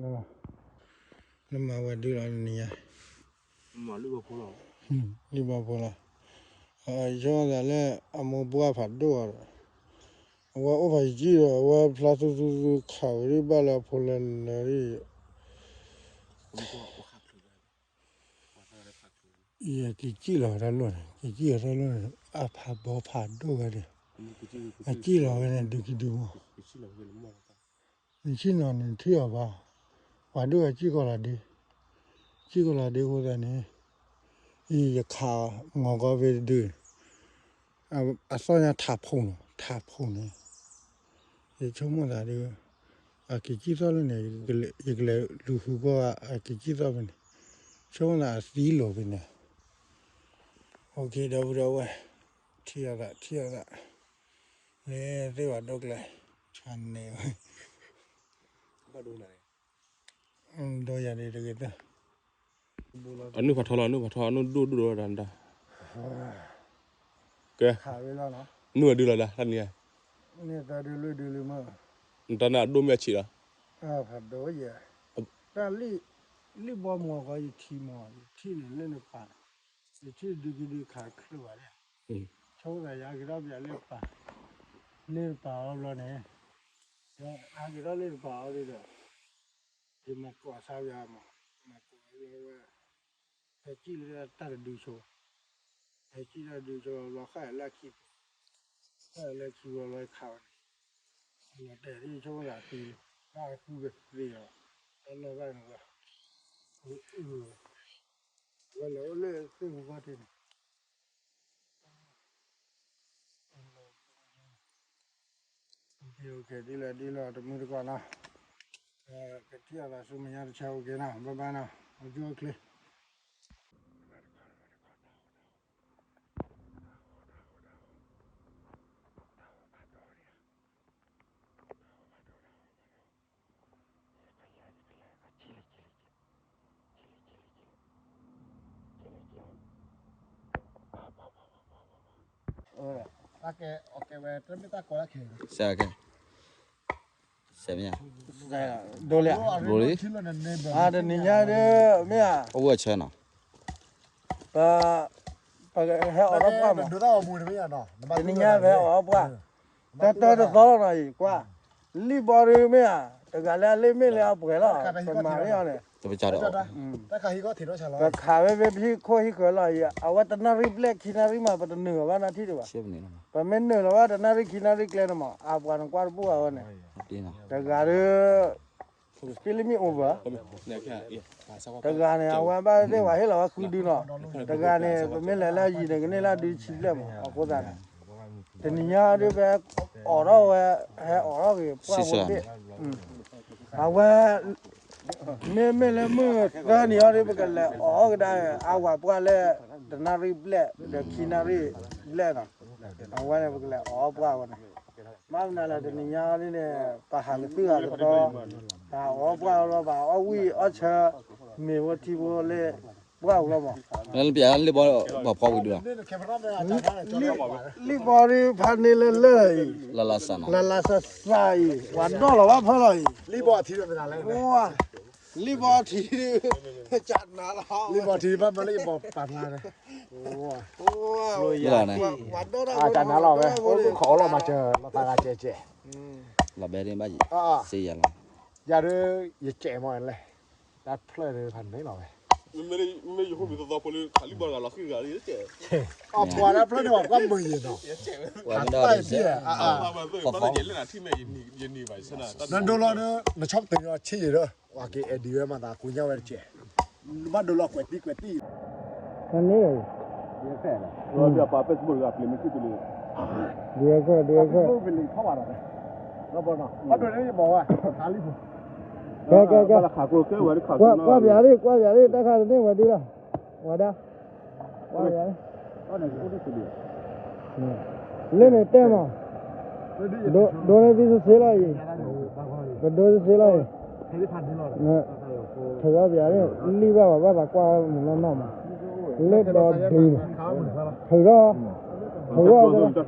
လၢမၤဝဲဒုလီၤနံၤညါ, လံဘီဖိလီၤ, ယဆိကမိၣ်သးလၢ အမိၢ်ပှၢ်ဖးဒိၣ်အီၤဒီး အဝဲအိၣ်ဖးယံာ်ဒီး အဝဲဖျါသူသူသူခးဝဲဒၣ်ဘၣ်လၢအဖိလၢလၢာ်ဒၣ် ယက့ၤစံၣ်လီၤဝဲတၢ်လီၢ်န့ၣ်, က့ၤစံၣ်လီၤတၢ်လီၢ်န့ၣ် အဖးဘီဖးဒိၣ်ဝဲန့ၣ်, အစံၣ်လီၤဝဲန့ၣ် ဒုးကဒုးမီၢ်, နဆံၣ်နီၤနထံၣ်အီၤဘၣ်, ပှၤဒိၣ်ဝဲစံၣ်ကီးလီၤဒုး, စံၣ်ကီးလီၤဒုးအဃိသတးန့ၣ်, အံၤယခးအီၤ မီၤကီၢ်ဖဲတဒု, အသီၣ်ညါထးဖှိၣ်နီၤ ထးဖှိၣ်န့ၣ် ယဆိကမိၣ်သးဒုး, အက့ၤစံၣ်သီၣ်လၢန့ၣ်, ယကလဲၤလူၤဃုကွၢ် အက့ၤစံၣ်သီၣ်ဖဲန့ၣ်, ဆိကမိၣ်သးအသံလီၤဖဲန့ၣ်, ဒီပုၢ်ဒီဝဲၢ်, ထံၣ်အသး ထံၣ်အသး, လၢသ့ၣ်ဝဲဒိၣ်ကျဲ, ဆါန့ၢ်ဝဲ, ဒိယၤဒ်တဂ့ၤသၢ အနုၢ်ဖးထီလီၤ အနုၢ်ဖးထီ အနုၢ်ဒိၣ်ဒိၣ်ဒီးတၢ်, ကဲ, နုၢ်အဒုလီၤဒၣ် တၢ်နံၤ, နတၢ်နၢ်အဒိၣ်မ့ၢ်အဆံးလီၤ, ဖးဒိၣ်ယဲ, တၢ်လံၣ်ဘီမီၤကီး ယထံၣ်မီၤ ယထံၣ်န့ၣ်လၢနပာ်, ယထံၣ်ဒုကဒုခးချုးဘၣ်န့ၣ်, ဆိကမိၣ်သးယဟဲက့ၤထီၣ်ပယၤလၢပာ်, လၢနပာ်အီၤဘျီန့ၣ်, ဟဲက့ၤထီၣ်လၢနပာ်အီၤဒ်ဒီး ယမၤကိးအသးယၤမး, မၤကိးအဘျီဝဲ, ဟဲစံၣ်လၢတၢ်တဒုဆိ, ဟဲစံၣ်တၢ်တဒုဆိဘျီ ဃၣ်အလၢခံ, ဃၣ်အလၢခံဘျီဘျီခးဝဲန့ၣ်, လီၤတဲာ်ဒ်ဆိကမိၣ်သးသံလံ, ဘၣ်ဃုကသ့လီၤ, တၢ်လီၢ်ဘၣ်န့ၣ်ဝဲ, ဝဲလဲၤအိၣ်လၢသ့ၣ်ဟူဘၣ်တ့ၢ်န့ၣ် ဒ်လဲၣ်ဒ်လဲၣ် တမုၢ်တကိးနီၤ, ကထံၣ်အသးဆူမဲာ်ညါတဆၢ အိၣ်က့ၤနီၤ, ဘၣ်ဘၣ်နီၤ, အိၣ်ဆူၣ်အိၣ်ချ့. စဲးကဲ, စဲးမ့ၢ်ဧါ, ဒိလံ, ဘိလံ, တနံၤညါဒ်မ့ၢ်ဧါ, အိၣ်ဝဲဆၢနီၤ, ပ, ပဟဲအိးထီၣ်ပှၢ်မး, တနံၤညါပဟဲအိးထီၣ်ပှၢ်, တၢ်တၢ်တသီလီၤနီၤအံၤ, ကွၢ်, လံၣ်ဘီဒ်မ့ၢ်ဧါ, တဂၤလၢအလ့ၣ်မ့ၢ်လၢအပှဲၤလီၤ, ပမၤမ့ၢ်အီၤန့ၣ်, ပခးဝဲဖဲပဟံၣ်ခိၣ်ဟံၣ်ဃၢၤလီၤအံၤ, အဝဲတနၣ်ရံၣ်ဘျဲၣ်ခံနၣ်ရံၣ်မး ပတနုာ်လီၤဘၣ်နီၢ်ထံၣ်ဒံးဘၣ်, ပမ့ၢ်နုာ်လီၤဘၣ်တနၣ်ရံၣ်ခံနၣ်ရံၣ်ကျဲန့ၣ်မး အပှၤနကွၢ်တဘူၣ်ဘၣ်ဝဲန့ၣ်, တဂၤဒ် Spill me over, တဂၤန့ၣ် အဝဲဘၣ်သ့ၣ်ဝဲဟ့ၣ်လီၤဝဲဃုဒုနီၤ, တဂၤန့ၣ် ပမ့ၢ်လဲၤလၢအယံၤန့ၣ် ကန့ၢ်လၢဒုဆံဘျဲၣ်မး, အဃိသတးန့ၣ်, တနံၤညါဒ်ပဟဲအိးထီၣ်ဝဲ, ဟဲအိးထီၣ်က့ၤပှၢ်ဖိဘ့ၣ်, အဝဲ, မ့မ့ၢ်လၢမုၢ်သၢနံၤအံၤဒ် ပကလဲၤအိးကဒါအဝဲပှၢ်လၢ တနၣ်ရံၣ်ဘျဲၣ် ဒီးခံနၣ်ရံၣ်ဘျဲၣ်နီၤ, အဝဲန့ၣ် ပကလဲၤအိးပှၢ်ဝဲန့ၣ်, မ့ၢ်မနုၤလဲၣ် တနံၤညါဒ်န့ၣ် ပဟးကသုၣ်ဂၤကသီ, ပဟးအိးပှၢ်လီၤ ပဟးအီၣ်ဝံၣ်အီၣ်ဆၢ, မ့ၤဝဲထံဖိလၢပှၢ်ပူၤလီၤမး, လံၣ်ဘီဒ်ဖးန့ၢ်လၢလၢၢ်, လၢလၢစးစးအံၤ ပှၤဒီၣ်လီၤဘၣ်ဖၢလီၤအံၤ, လံၣ်ဘီထံဒ်, လံၣ်ဘီထံဒ်, ပှၤဒီၣ်တၢ်, ကနၤလီၤဝဲ, ခိးအီၣ်လီၤမၤစၢၤလီၤသးဂၤကဲကဲ, လီၤဘဲဒ်ဘၣ်ယံၤ, စ့ယၤလီၤ, ယၤဒ်, ယကဲမီၢ်လဲၣ်, တၢ်ဖျၢၣ်ဒ်ဖးန့ၢ်လီၤဝဲ, မ့ၢ်ယဟိၣ်မံၤသီသီဖိလၢခးလံၣ်ဘီတဂၤလီၤဃံတဂၤလံ, အပှၤလၢဖျၢၣ်န့ၣ် ပှၤကွၢ်မုာ်ယံၤနီၤ, တၢ်သၣ်ယံၤ, နဒိလီၤ, နဆီၣ်ပတုာ်အီၤဆ့ယံၤဒီး, ပှၤက့ၤအဲၣ်ဒိးဝဲမၤသး ကိးညါဝဲတကဲး, ဘၣ်ဒိလီၤကွဲးတံၢ်ကွဲးတံၢ်, ပှၤ Facebook တဂၤ ပျံၤမ့ၢ်ကံၢ်ပူၤလံ, ဒ်ဝဲခဲ, ဒ်ဝဲခဲ, ဘၣ်ဒိန့ၣ်ယဘီဝဲ, ကဲ, ကဲ, ကဲ, ကွၢ်ပၠးဒ်, ကွၢ်ပၠးဒ် တၢ်ခါတန့ၢ်ဝဲဒ်လီၤ, ဝဲဒၣ်, ကွၢ်ပၠးဒ် လၢန့ၣ်တဲမး, ဒိလၢသုစ့လီၤအံၤ, ကဒိစ့လီၤအံၤ, ထုးထီၣ်ပၠးန့ၣ် လံၣ်ဘၣ်ပှၤဘၣ်သးကွၢ်မုာ်နီၢ်နီၢ်မး, လၢဒီးဒု, ထုးထီၣ်, ထုးထီၣ်, လၢဒိၣ်မဲာ်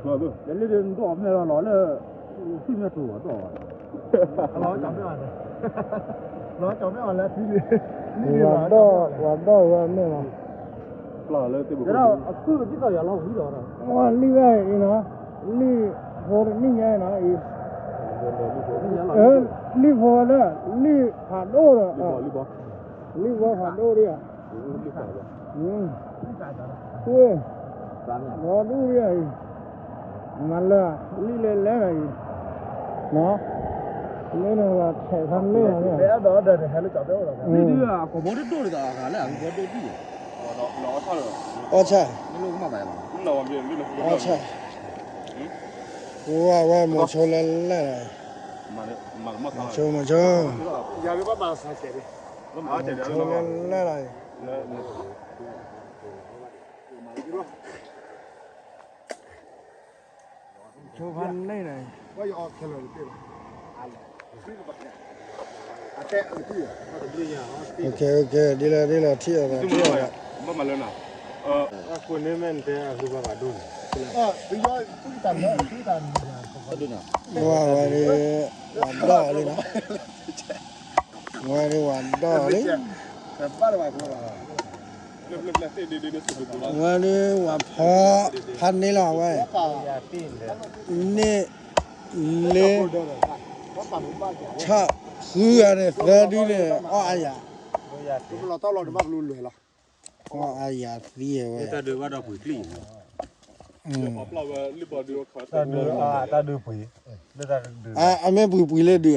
လီၤလီၤလၢ, ထံၣ်မဲာ်တူၢ်ဘၣ်ဒီး, အလီၤကၠီၣ်မဲာ်ဘၣ်န့ၣ် ဝၤဒီၣ် ဝၤဒီၣ်ဝဲမ့ၢ်လီၤ, လံၣ်ဝဲအံၤနီၤ, လံၣ်ဖိတနံၣ်ညါအံၤနီၤ, လံၣ်ဖိဒီး လံၣ်ဖးဒိၣ်ဒီး, လံၣ်ဘီဖးဒိၣ်ဒံးဧါ, ဘီဒိၣ်ဒံးဧါအံၤ, မၤလၢ လံၣ်လဲၤလဲၤလီၤအံၤ, လၢန့ၣ် ဝဲထဲးဖးန့ၢ်လီၤ, လံၣ်ဒုး အကိာ်ဘိတဒိၣ်ဒ်သိးအဂၤလၢအဂံၢ်ဘီဒိၣ်ဒံး, အီၣ်ဆၣ်, အီၣ်ဆၣ်, ဝဲဝဲမိၤဆိလၢလဲၣ်လီၤ, မိၤဆိ မိၤဆိ, မိၤဆိလၢလဲၣ်လီၤ, ဆိဖးန့ၢ်လီၤ, ဒ်လဲၣ်ဒ်လဲၣ် ထံၣ်အီၤဒီး ထံၣ်အီၤဒီး, ဝဲဒၣ် ဝဲဒၣ်ဝၤဒီၣ်လံနီၤ, ဝဲဒၣ်ဝၤဒီၣ်လံ, ဝဲဒၣ်ဝၤဖီ ဖးန့ၢ်လီၤဝဲ, န့ၢ် လ့ ဆၣ် ဃုဂၤန့ၣ် သၢဒုန့ၣ် အီၣ်အါယၤ, အီၣ်အါယၤသံဝဲ, အမ့ၢ်ပှံၤပှံၤလၢဒုး,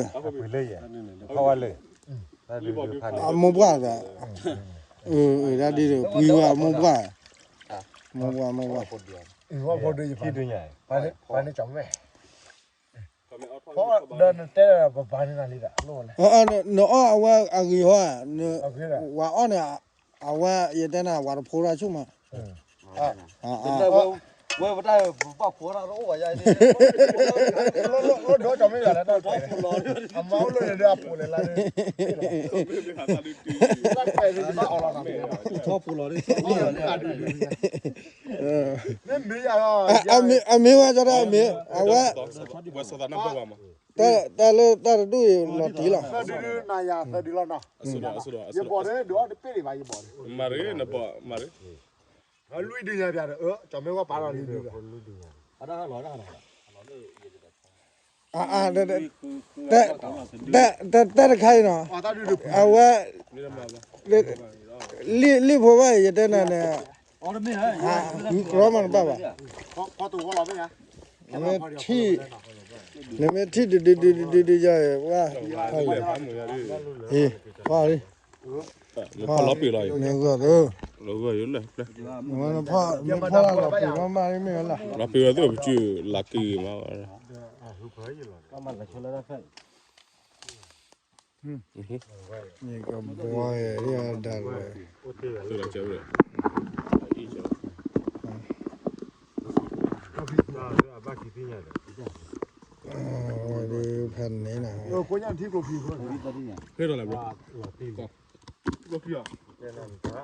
အမိၢ်ပှၢ်ဒီး, တၢ်ဒုး ပှံၤဝဲအမိၢ်ပှၢ်, မိၢ်ပှၢ် မိၢ်ပှၢ်, နအီၣ်အဝဲအဂ့ၤဟီ, ဝၤအီၣ်န့ၣ်, အဝဲယတဲနၤ ဝၤတဖိရၣ်ဆူၣ်မး, ဝဲပတၢ်ဘၣ်ဖိရၣ်တအိၣ်ဘၣ်ယၤ, လီၤဒီးကမ့ၢ်ဂၤလၢတၢ်ဖိလီၤ, အမၤအိၣ်လၢန့ၣ်ဒီးအဖိလဲၤလၢ, ထီၣ်ဖိလီၤ, မ့ၢ်မ့ၢ်ယၤလီၤ, အမ့ၢ်ဝဲကၠီတၢ်အမ့ၢ်, အဝဲ တၢ်လၢတၢ်တဒူၣ်အံၤလီၤတံၢ်လီၤ, ယဘီၣ်ဒုးအီၣ်တပ့ၢ်ဒံးဘၣ်, ယဘီၣ်ဒုး, လွံၢ်ဒုညါပျးဒီး, ကၠီမ့ၢ်ဝဲပာ်လီၤလံဒုး, တၢ်တခါအံၤနီၤ, အဝဲ လံၣ်ဖိဘၣ်အံၤ ယတဲနၤန့ၣ်, ဟးဃုကြီမးတဘၣ်ဘၣ်, နမ့ၢ်ထံၣ်, နမ့ၢ်ထံၣ်ဒုးဒုးဒုးဒုးဒုးယၤအံၤ, ဝဲ, ဟ့ၣ်, ဖီလံ, ဖီလီၤပ့ၤလီၤအံၤ, နဂီၢ်သၢ, နဖီလီၤပ့ၤမးမးမ့ၢ်ဝဲလၢ, လီၤပ့ၤဝဲသ့ၣ်ပစုလၢက့ၤမး, မ့ၢ်ကဘီဒၣ်ဝဲ, ဝဲဒုးဖးန့ၣ်လီၤ, ဒီး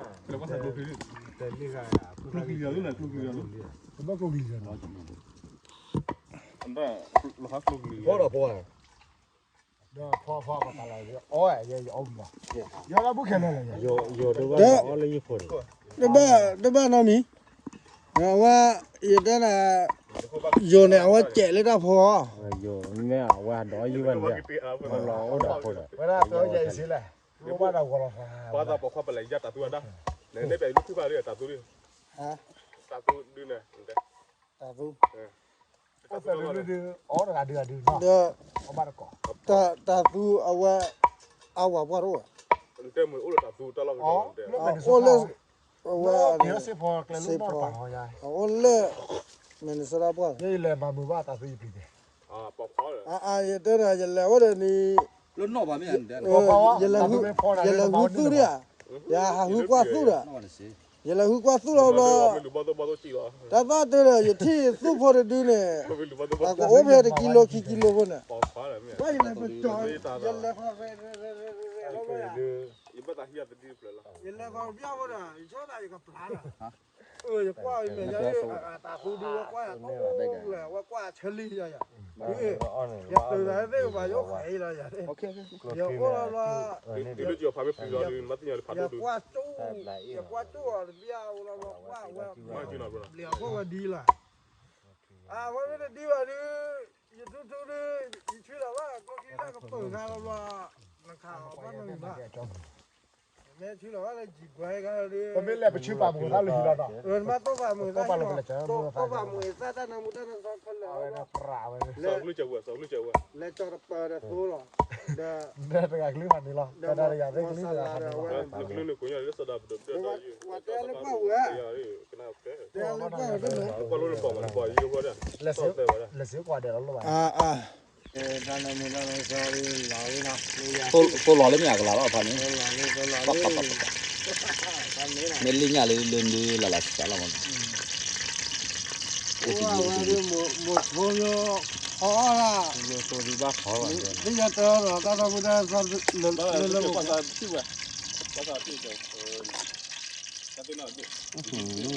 ဖီဖီပတၢ်လီၤ, အီၣ်ယအီၣ်ဘၣ်, ယီၤလၢဘူၣ်ခဲလၢာ်လၢယ, တဘၣ်, တဘၣ်နီတမံၤ, အဝဲ, ယတဲနၤ, ယိၤန့ၣ် အဝဲစဲးလၢတၢ်ဖိ, မ့ၢ်အဝဲဒီးယုၢ်ဘၣ်န့ၣ်, လီၤအိၣ်ဒီးဖိဒီး, ဝဲဒၣ်သၢယဲၢ်အံၤစ့လဲၣ်, ပှၤသးပိာ်ခွါပလဲၤယါတၢ်သူဝဲဒၣ်, လဲၤန့ၣ်ပျဲလူၤထံၣ်ဘၣ်လၢတၢ်သူ, တၢ်သူဒုန့ၣ်, တၢ်သူ တၢ်သူအဝဲ, အဝၤပှၢ်တအိၣ်, အိၣ်လၢ, အဝဲ, စ့ဖီ, အအိၣ်လၢ, Minnesota ပှၢ်, ယလဲၤမၤမုာ်ဘၣ်တၢ်သူယပျံၤ, အါအါ ယတဲနၤ ယလဲၤအိၣ်ဒီးန့ၣ်, ယလဲၤဟုသူၣ်ဒံးဧါ, ယဟးဟုကွၢ်သူၣ်ဒီး, ယလဲၤဟုကွၢ်သူၣ်လီၤဘျီ, တၢ်သီၣ်တၢ်ဒီး ယထံၣ်သူၣ်ဖိတဒုန့ၣ်, အကအိၣ်ဖဲတကံလိခံကံလိဖိန့ၣ်, ယလဲၤ, ယလဲၤ ယလဲၤကီၢ်ပျၢ်ဖိဒီး ယဆိသးယကပျၢ်ဒီး ယကွၢ်အမဲာ်ညါ တၢ်ဃူဒု ဝဲကွၢ်ယၤတိၢ်လဲၣ် ဝဲကွၢ်ဆၢလံယၤယၤ ယသုးသးသ့ၣ်ကပၤယအိၣ်ဃဲအံၤလီၤယၤ ယအိၣ်လီၤလီၤ ယကွၢ်စူၣ် ယကွၢ်စူၣ်အီၤတဘျီအိၣ်လီၤလီၤ ကွၢ်ဝဲ ဘျံးအခိၣ်ဝဲဒ်လီၤ အဝဲမ့ၢ်တဒ်ဘၣ်ဒုး ယထူထူဒုး ယဆံလီၤဘၣ် ကျိချံတၢ်ကပၢၢ်ခါလီၤဘျီ နခးအီၤဘၣ်နီတမံၤဘၣ် မ့ၢ်ဆံလီၤဘၣ်လၢ ယံၤပှဲၤခါလီၤဒုး ပမ့ၢ်လဲၤပဆံပာ်မုာ်သးလၢဟံၣ်လီၤဒီး နမ့ၢ်တိၢ်ပာ်မုာ်သး တိၢ်ပာ်မုာ်သးတၢ်နၢမူတၢ်နၢဆါခဲလၢာ် လဲၤကၠီၤတပၢၤဒီးသိလီၤ ဒီး တဂၤကလုၢ်ဖးန့ၣ်လီၤ ဒီးတဂၤသ့ၣ်ကလုၢ်တဂၤဖးန့ၣ်လီၤ ကလုၢ်န့ၣ်ကိးညါလၢစီၤဒၤပဒိးပဒိးတၢ်ယုၢ်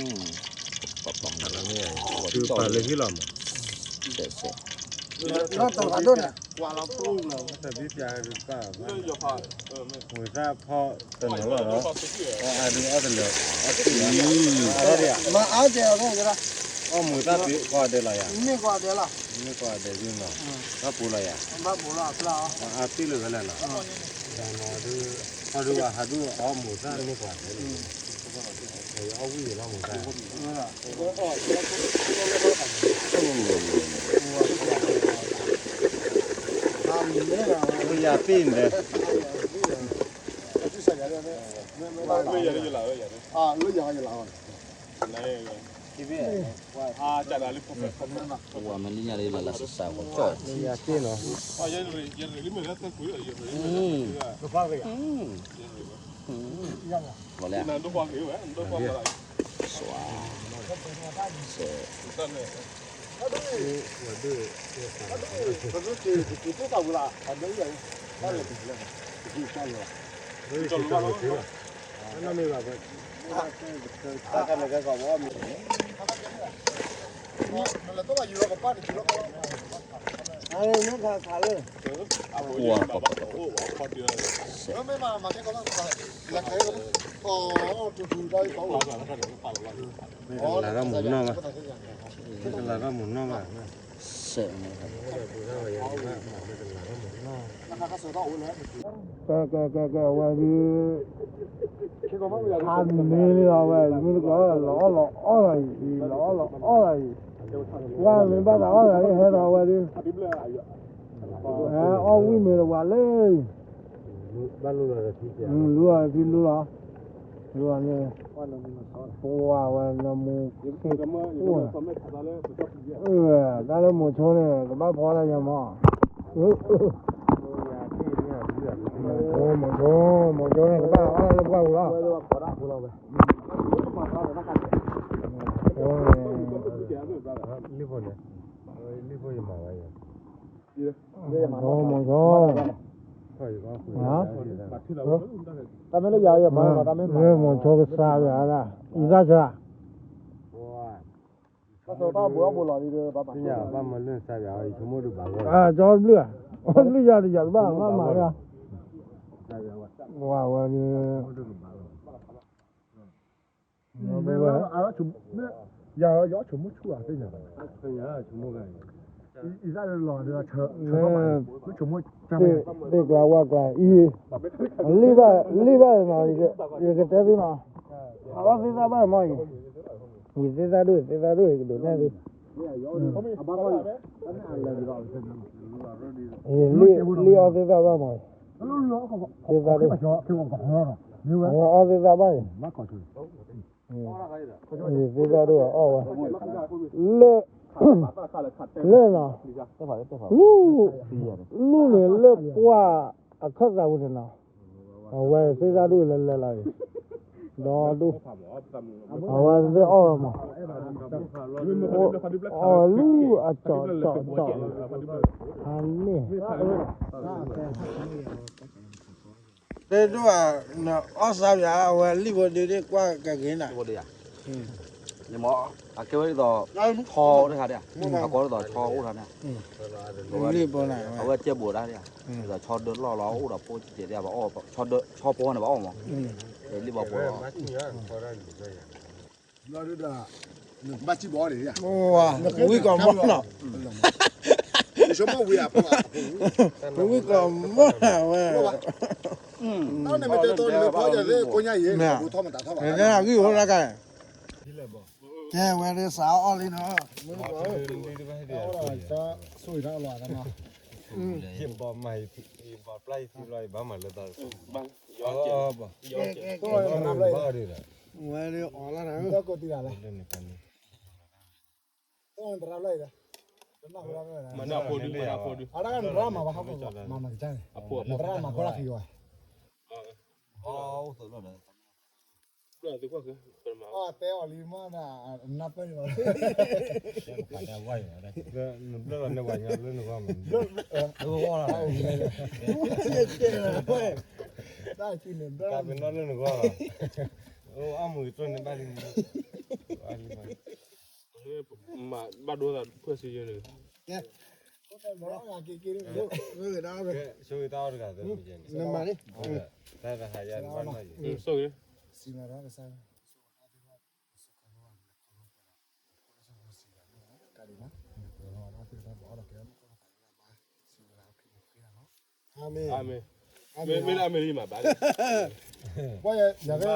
ဝဲတဲလၢပှၢ်ဝဲ တဲလၢပှၢ်ဝဲတမ့ၢ် ကွၢ်လိန့ၣ်ပီၢ်မးန့ၣ်ပီၢ်ယိယိဖိဒီး လဲၤစ့ၢ်ကွၢ်ဒဲးလီၤလီၤဘၣ် တၢ်နၢမူတၢ်နၢဆါလီၤဝဲနီၤ သိလီၤလၢမ့ၢ်အကလၤလီၤဖးန့ၣ် မ့ၢ်လံညါလၢလၢလၢလၢလၢစးလီၤမး မိၢ်ဆိ အီၣ်ဒၣ် သ့ၣ်ညါတၢ်ဒီးတၢ်ဒီပုၢ်တၢ်သးလၢလၢ ပာ်လၢဟံၣ်လီၤမး လၢတၢ်ဖးဒိၣ်န့ၣ် ကွၢ်လီၤပူၤလီၤ ဝံၤသၣ်ဖီတနီၤလီၤလီၤ အီၣ်အါဒုးအီၣ်တလၢာ် အီၣ်တလၢာ် မၤအါကဲအီၤန့ၣ် အီၣ်မူးသၣ်ပ့ၤကွၢ်ဒဲးလီၤယၤ မ့ၢ်ကွၢ်ဒဲးလီၤ မ့ၢ်ကွၢ်ဒဲးယုၢ်နီၤ ဘၣ်ပူၤလီၤယၤ ဘၣ်ပူၤလီၤအဖျါအီၤ အါပ့ၤလၢဝဲလဲၣ်နီၤ ဒုး အီၣ်ဒုးဝဲဟးဒုးအီၣ်မူးသၣ်မ့ၢ်ကွၢ်ဒဲး အီၣ်ဝံၣ်ယၤလီၤမူးသၣ် ယၤပ့ၤန့ၣ် လၢယၤလၢယလၢ ဝဲမ့ၢ်လံညါလၢလၢစစးကီးကၠီၣ် လၢယၤက့ၢ်နီၤ လီၤလဲၣ် စွါ လၤထီၣ်မူးနီၢ်ဘၣ် လၤထီၣ်မူးနီၢ်ဘၣ် ကဲ ကဲ ကဲ ကဲ အဝဲဒုး ဟးန့ၢ်လီၤဝဲ မ့ၢ်တကီး လီၤအီၣ်လီၤအီၣ်လီၤအံၤ လီၤအီၣ်လီၤအီၣ်လီၤအံၤ ဝဲမ့ၢ်ဘၣ်သးအီၣ်သးလၢဟဲဒီးဝဲဒုး ဟဲအီၣ်ဝံၣ်မ့ၢ်တဝၤလၢ လူၤအီၤထံလူၤလီၤ လူၤအီၤန့ၣ် ပဝဲဝဲနမူၤ တၢ်လၢမိၤဆိန့ၣ် ကဘၣ်ဖီတၢ်ယၤမး မိၤဆိ မိၤဆိ မိၤဆိန့ၣ် ကဘၣ်အီၣ်လၢပှၢ်ပူၤလီၤ မိၤဆိန့ၣ် လံၣ်ဖိန့ၣ် လံၣ်ဖိယမၤဝဲယၤ မိၤဆိ မိၤဆိ တၢ်မ့ၢ်လၢယၤယမၤလီၤ တၢ်မ့ၢ်မၤ မိၤဆိကစၢ်ယၤဒၣ် အံသၣ်ဆၢ သ့ၣ်ညါဘၣ်မၤလၢစၢ်ယၤ ယဆိကမိၣ်ဒုးဘၣ်ဂီၢ် ကၠီဘျုး ဘျုးယၤတယၤတဘၣ် ဘၣ်မၤယၤ ဝဲဝဲဒုး မ့ၢ်ဝဲ ယၤ ယဆိကမိၣ်ဆူၣ်အသ့ၣ်ညါဘၣ် အံသၣ်လီၤဒီး မ့ၢ်ဆိကမိၣ် သ့ၣ်ကျါဝၣ်ကျါအံၤ လံၣ်ဘၣ် လံၣ်ဘၣ်နီၤ ယကတဲသုနီၤ အအီၣ်သ့ၣ်သၣ်ဘၣ်မးအံၤ ယသ့ၣ်သၣ်ဒိၣ် သ့ၣ်သၣ်ဒိၣ် ယကဒိးနဲၣ်သု လံၣ် လံၣ်အီၣ်သ့ၣ်သၣ်ဘၣ်မးအံၤ သ့ၣ်သၣ်ဒိၣ် အဝဲအီၣ်သ့ၣ်သၣ်ဘၣ်အံၤ သ့ၣ်သၣ်ဒိၣ်အီၣ်ဝဲ လၢ လၢနီၤ လူ လူန့ၣ်လၢပှၢ်အခၢၣ်သးပူၤန့ၣ်နီၤ အဝဲသ့ၣ်သၣ်ဒိၣ်လဲၤလဲၤလီၤအံၤ ဒီဒိၣ် အဝဲသ့ၣ်အီၣ်ဝဲမး အီၣ်လူၤအကၠီကၠီကၠီ အန့ၣ် ဒိၣ်ဧါ, နအီၣ်စါယၤ အဝဲလံၣ်ဖိဒ့ဒ့ၣ်ကွၢ်ကဂ့ၤနၤ, လံၣ်ဖိဒ့ယၤ, န့ၣ်မ့ၢ် အကဲဝဲဒ်သိး ဆီတခါဒၣ်, အကိးဒ်သိးဆီအိၣ်ထီၣ်န့ၣ်, လံၣ်ဖိနၤ, အဝဲကဲဘိးတၢ်ဒၣ်, ဒ်သိးဆီဒၢလီၢ်လီၤ အိၣ်ဒီးဖိကဲးဒၣ်ဘၣ်အီၣ်, ဆီဖိန့ၣ်ဘၣ်အီၣ်မး, လံၣ်ဘီဖိလီၤ ဘျီဒုဒီး နဘၣ်စံၣ်ဘီအီၣ်န့ၣ်ယါ, ဝံၣ်ကီးမီၢ်နီၤ, နဆိကမိၣ်ဝံၤအဖိ, ဝံၣ်ကီးမီၢ်ဝဲ, နမ့ၢ်တဲတီနမ့ၢ်ဖီယၤသ့ၣ်ကိညါယဲ, ထီၣ်မတၤထီၣ်ဘၣ်, ဂံၢ်ဟိလၢကါ, ကဲဝဲဒၣ်စးအီၣ်လံနီၤ, ဆိၣ်ဂ့ၤတၢ်အီၣ်လီၤနီၤ, ယဘီမၤ, ယဘီပျၢ်ယသံဘျီ ယဘၣ်မၤလၢတၢ်, ဝဲဒၣ်အီၣ်လီၤ, တၢ်ကိးတံၢ်လီၤ, မၤနၢ်ဖိဒု, မၤနၢ်ဖိဒု, အရၢ်နရၢ်မၤဘၣ်ဟီၣ်ခိၣ်, မၤမၤကစၢ်န့ၣ်, နရၢ်မၤကီၢ်လၢ်ခံယဝဲ, တဲအီၤလံမး, နၢ်ပၢၢ်လီၤ, နဘျၢလီၤန့ၢ်ဝဲညီလၢနဂီၢ်မး, တၢ်က့ၤန့ၣ်ဘျၢလီၤန့ၢ်ဝဲညီလၢနဂီၢ်, အမုၢ်ကတြိၢ်န့ၣ်ဘၣ်လံ, ဘၣ်ဒိသးဖှၢၣ်စ့ယဲန့ၣ်, ဆိၣ်ဂ့ၤတၢ်အီၣ်တဂၤ, တၢ်တဟါယါနဘၣ်နီၢ်ယံၤ, ဆိၣ်ဂ့ၤ အၤမ့ၣ်, အၤမ့ၣ်, မ့ၢ်လၢအၤမ့ၣ်မၤဘၣ်, ယဘၣ်လၢ ပှၤဒၣ်ဟါဒၣ်, ဘၣ်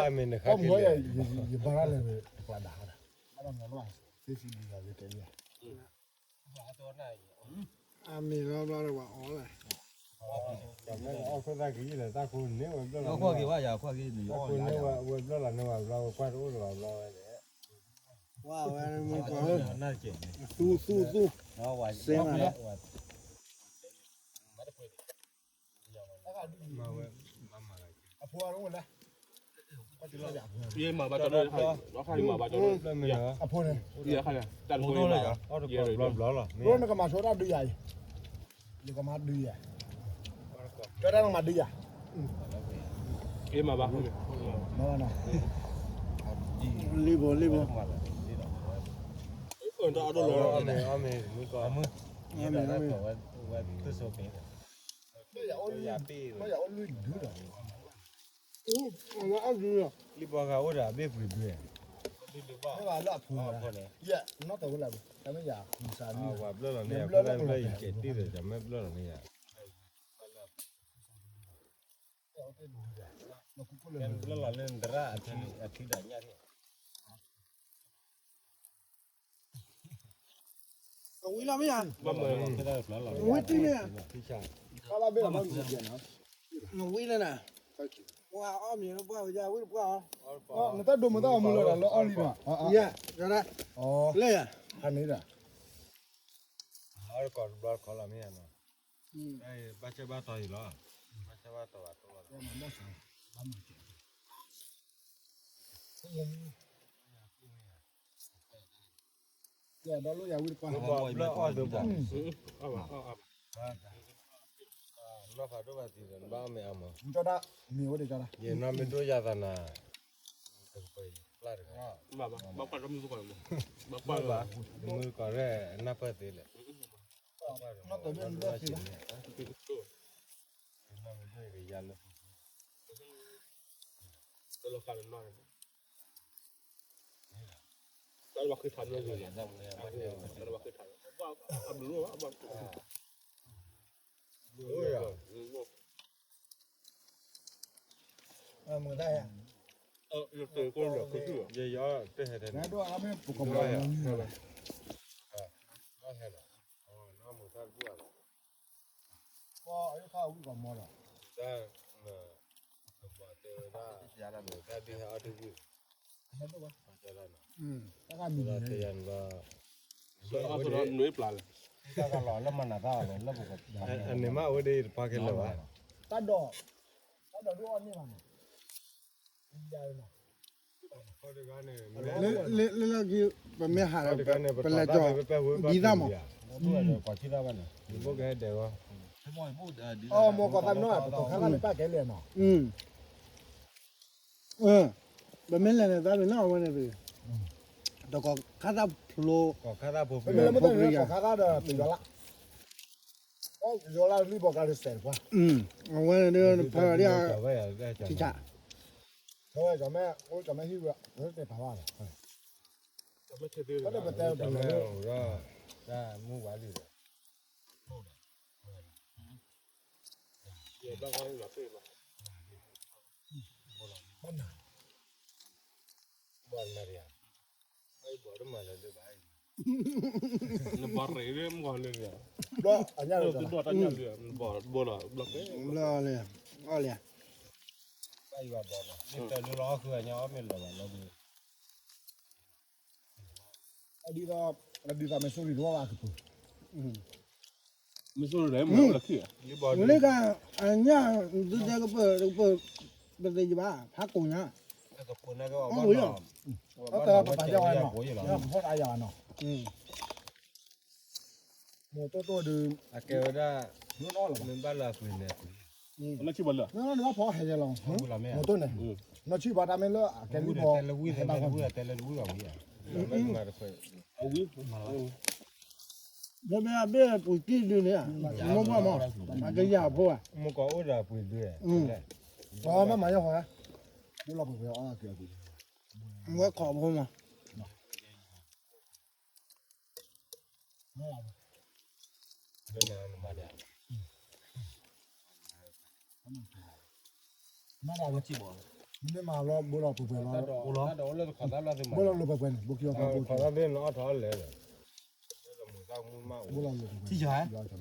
ဒီးမၤလီၤ, သ့ၣ်သံဒံးဂၤလၢကဲလံ, အၤမ့ၣ်လီၤဘျီဒီးပှၤအီၣ်လၢ အီၣ်ခိၣ်က့ၤဝဲယၤ အီၣ်ခိၣ်က့ၤန့ၣ် အီၣ်ဝဲဘျီလီၤန့ၢ်ဝဲဘျီ ကွၢ်တအိၣ်လီၤဘျီဝဲလဲၣ်, ဝဲမ့ၢ်ကွၢ်, သူသူသူ, စ့မး, မၤဝဲ, မၤဝဲ, အဖိအဝဲလဲၣ်, ယမၤဘၣ်ကၠီဒိၣ်, ယမၤဘၣ်ကၠီဒိၣ်, အဖိန့ၣ်, တၢ်တဖိန့ၣ်, ဘျီဘျီလီၤ, ဘျီနကမၤဆိတၢ်ဒုးယၤအံၤ, ယကမၤဒုးယၤ, ကၠီတၢ်နကမၤဒုးယၤ, ယမၤဘၣ်, မၤဘၣ်နီၤ, လံဘိလံဘိ, အၢၣ်တၢ်အီၣ်ဒိၣ်လီၤ, အမ့ၢ်, အမ့ၢ်, ဝဲသူၣ်ဆိက့ၤ လံဘီဂၤအိၣ်ဒီးအဘ့ၣ်ပှ့ၤဘ့ၣ်, ဘၣ်လၢအဖိန့ၣ်, ယဲ, နီၢ်တဝဲလၢ, တမ့ၢ်ယၤ, ပှၤဘျၢလီၤန့ၢ်ယၤ, ဘျၢလီၤန့ၢ်ယၤ, ကဲတ့ၢ်ဒီး မ့ၢ်ဘျၢလီၤန့ၢ်ယၤ, ဘျၢလီၤလၢနသရၣ်အထံဒၣ်ညၣ်န့ၣ် အဝံၤလီၤမ့ၢ်ဧါ, အဝံၤတံၢ်မ့ၢ်ဧါ, အဝံၤလၢနၤ, ပှၤအီၣ်မ့ၤလၢပှၢ်ဝဲယါ ဝံၤတပှၢ်အီၤ, နတၢ်ဒိးမတၢ်အီမူလၢၤဒီးလၢအီၣ်လံဘၣ်, ယါ, လၢယါ, ဟးန့ၣ်ဒီး, အီၣ်တကိးတဘျီတခီလီၤမ့ၢ်ဧါနီၤ, ဘၣ်ဆၢဘၣ်တီၤအံၤလီၤ, ဘၣ်ဆၢဘၣ်တီၤဘၣ်တီၤလီၤ, ဒီးလၢယၤဝံၤတပှၢ်, နီၢ်ဖးဒိၣ်ဘၣ်သံဒီး နဘၣ်အီၣ်မ့ၤအါမး, ကၠီဒၣ်, မ့ၢ်ဝဲဒၣ်ကၠီဒၣ်, ယနမ့ၢ်ဒိၣ်ယၤသးနၤ, တကပၤအံၤ, ပျၢ်တဂၤ, ဘၣ်ကွၢ်တမုၢ်တကိး, ဘၣ်ကွၢ်ဘၣ်, တမုၢ်တကိးရဲၣ် နၢ်ပၢၢ်သ့လဲၣ်, ဘၣ်ကွၢ်တမုၢ်တကိး, ယနမ့ၢ်ဒိၣ်ယကယၤလၢ တၢ်လီၤဃာ်လၢနီၢ်န့ၣ်, တၢ်လီၤဘၣ်ဃ့ထးန့ၣ်, တၢ်လီၤဘၣ်ဃ့ထးန့ၣ်, အဘျုး, မတၤယါ, ယတၢ်ဟဲ, ပကဘၣ်, ဟဲလီၤ, နီၢ်မုာ်တၢ်တဘူၣ်အလီၤ, ပှၤအုၣ်ခါဝံၣ်ကီးမီဒီး, တၢ်, ကဘၣ်တဲဝဲဒၣ်, တၢ်ဒုးဟဲအီၣ်တဘူၣ်, တၢ်မံၤ, တၢ်ယၤန့ၣ်လီၤ, နွေပျၢ်လဲၣ်, တၢ်ကလီၤလၢမၤနၤတၢ်လီၤလၢပက, အန့ၣ်မးအဝဲဒၣ်တပာ်ကဲလၢၤဘၣ်, တၢ်ဒိး, တၢ်ဒိးဒုးအီၣ်န့ၢ်ဘၣ်န့ၣ် လၢလၢက့ၤ ပမ့ၢ်ဟးဒီး ပလဲၤကီၤ ဒ်သၣ်မး, ပှၤထံၣ်တၢ်ဘၣ်န့ၣ်, ယဘိကဟဲဒဲးဝဲ, အမိၢ်ကီၢ်သးမနီၤ ပကီၢ်ခါလၢပပၢ်ကဲလဲၣ်နီၤ, ပမ့ၢ်လဲၤန့ၣ် သးပ့ၤနီၣ်အဝဲန့ၣ်ပ့ၤ, တကိးခါသၣ်ဖျိ, ပမ့ၢ်လဲၤမ့ၢ်တၢ်န့ၣ် ကိးခါသၣ်ဒီးပယီၤလၢ်, ယီၤလၢ်လံဘီကါတစဲးတပှၢ်, အဝဲန့ၣ်ဒ်ဖဲဒ်, ထံဆး, ဝဲကီမ့ၢ်အိၣ်ကီမ့ၢ်ဟံၣ်ဝဲ, တဲပာ်ဘၣ်လီၤ, ပတဲပလဲၤလၢ, တၢ်မုၢ်ဝါလံဒီး ဘၣ်နၤ, ဘၣ်နၤ, နဘၣ်ရ့ၣ်မ့ၢ်လၢ, ဘၣ်အညၣ်လၢ, ဘၣ်လီၤ, ဘၣ်လီၤ, ဘၣ်လီၤ, ဘၣ်လီၤ, ဘၣ်လီၤ, ဘၣ်လီၤ, ဘၣ်လီၤ, ဘၣ်လီၤ, ဘၣ်လီၤ, ဘၣ်လီၤ, ဘၣ်လီၤ, ဘၣ်လီၤ, ဒ်သိးမ့ၢ်ဆိရံတဝီဘၣ်ကပၤ, မ့ၢ်ဆိရံလဲၣ်, မ့ၢ်လၢခံ, လၢက, အညၣ်, သုတဲကပၢၢ်, ကပၢၢ်, ပသ့ၣ်ညါဘၣ်, ဖးကိၣ်ညါ, အဝဲ, ပပာ်ယၤဝဲနီၤ, ပဖီၣ်တၢ်ယၤနီၤ, မိၢ်တိၢ်တိၢ်ဒုး, အကဲဝဲဒၣ်, မ့ၢ်ဘၣ်လၢအပှ့ၤန့ၣ်, နဘၣ်ဖီဟဲယဲလီၤ, မိၢ်တိၢ်န့ၣ်, နဆံၣ်ဘၣ်တၢ်မ့ၢ်လၢအကဲဝံၣ်ဘၣ်, ဝံၣ်, မ့မ့ၢ်အဘ့ၣ်ပှ့ၤကံၢ်ဒုန့ၣ်, မိၢ်ပှၢ်မး, အကယၤဖိဧါ, မ့ၢ်ကီးအိၣ်ဒီးပှ့ၤဒု, မ့ၢ်မၤယဲၢ်ဃီ, ဘိလီၤပှဲၤပှဲၤအီၣ်က့ၤအပှ့ၤ, ဝဲခိးဖိမး မ့ၢ်မၤလီၤဘိလီၤပှဲၤပှဲၤလီၤ, ဘိလီၤလိၤပှဲၤပှဲၤန့ၣ် ဘိခံအီၤသီဘိခံ, ဘိလီၤလိၤပှဲၤပှဲၤလီၤ, ဘိခံအီၤသီဘိခံ,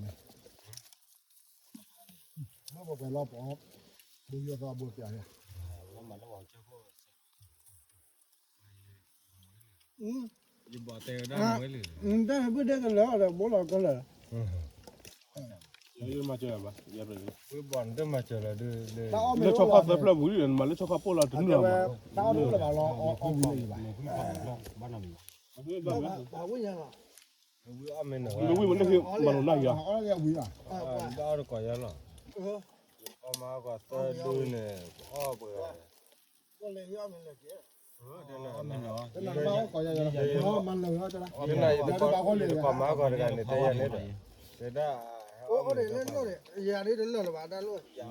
တၢ်ဟဲဘုၣ်ဒဲကလၢာ်ဒီး ဘိလီၤကလၢာ်, လၢဆီခီၣ်သၢဖျၢၣ်ပူၤလံဒီး နမၤလၢဆီခီၣ်ပိၢ်လီၤတနုာ်လီၤမး, တၢ်အီၣ်မ့ၢ်လၢဘၣ်လီၤ, လၢဝံၣ်မးလၢဟ့ၣ်မၤလိာ်နၢ်ဟံၣ်ဧါ, အီၣ်တကိးယၤလီၤ, အီၣ်မၤကီးသၢဒုန့ၣ်, အီၣ်ပှဲၤ တနံၤ တနံၤ ယတကိးမၤကီးတဂၤန့ၣ် တဲယၤန့ၣ်ဒီး, တဲဒၣ်, ယၤဒ်တလၢာ်လၢၤဘၣ် တၢ်လိၣ်, ယၤ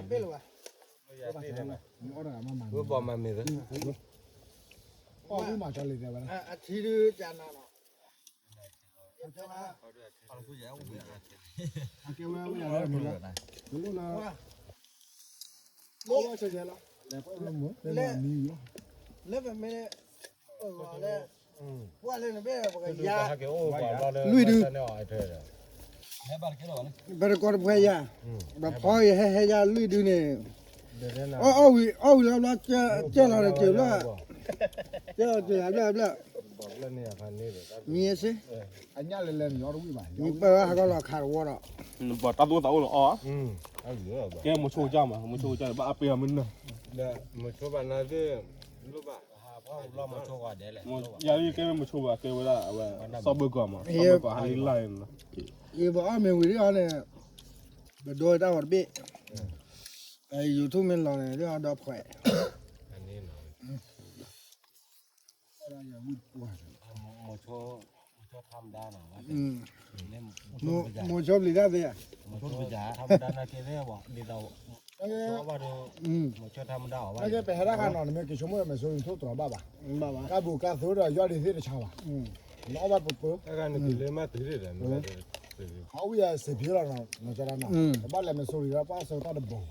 ဘ့ၣ်လၢၤဘၣ်, ဝဲဘီမၤမ့ၢ်သ့, အထံဒုးကနၤနီၤ, အကဲဝဲဝဲယၤလၢမ့ၢ်လၢ, တလိၣ်လၢ, လၢပမ့ၢ်, လၢ, ပှၢ်လၢနဘ့ၣ်ပကယၤ, လွံၢ်ဒု, ပတကိးတပှဲၤယၤ, ပဖီယဟဲဟဲယၤလွံၢ်ဒုန့ၣ်, အီၣ်ဝံၤ အီၣ်ဝံၤလီၤဘျီ, ကဲလီၤတက့ၤဘျီ, ကဲလီၤတက့ၤဘျီဘျီ, မံၤစ့, ပၢဟးကီလီၤခးတဝီဒီး, ဘၣ်တၢ်သူၣ်သးအိၣ်လီၤအီၣ်, ကဲမုဆိကစၢ်မး မုဆိကစၢ်န့ၣ် ဘၣ်အပ့ၤအီၤမနုၤ, ယၤလံကဲမုဆိဘၣ် ကဲဝဲဒၣ်အဝဲ, စီၤဘၢၣ်ကီးမး စီၤဘၢၣ်ကီးဟးလံလၢ်န့ၣ်, ယပအီၣ်မ့ၤဝံၤဒ်အီၤန့ၣ်, ပဒိတၢ်ဂီၤတဘ့ၣ်, YouTube မ့ၢ်လီၤန့ၣ် ဒ်အီၤဒီးဖှဲး မိၤဆိပျံၤတၢ်သ့ဧါ, ပဟဲဒၣ်ခါနီၤ နမ့ၢ်က့ၤဆိကမိၣ်ဒီး မ့ၢ်ဆိကမိၣ်ဒီး မဲာ်ဆိရံထိၣ်တြီၤဘၣ်ဘၣ်, ကါဘူးကါသိးဒီးယီၢ်ဒံးသ့ၣ်တဆါဘၣ်, နအီၣ်ဘၣ်ပပၢ, အဝဲယစံးဖံလီၤနီၤ နကဒၣ်နီၤ ဘၣ်လဲၤမဲာ်ဆိရံဒီးပှၤဆၢကတီၢ်တဘီဘၣ်, ခံ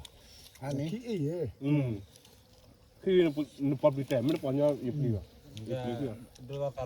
အံၤယဲ, ခံနပှၤပျံၤတဲာ် မ့ၢ်နပှၤညီယပျံၤဘၣ်, ယပျံၤ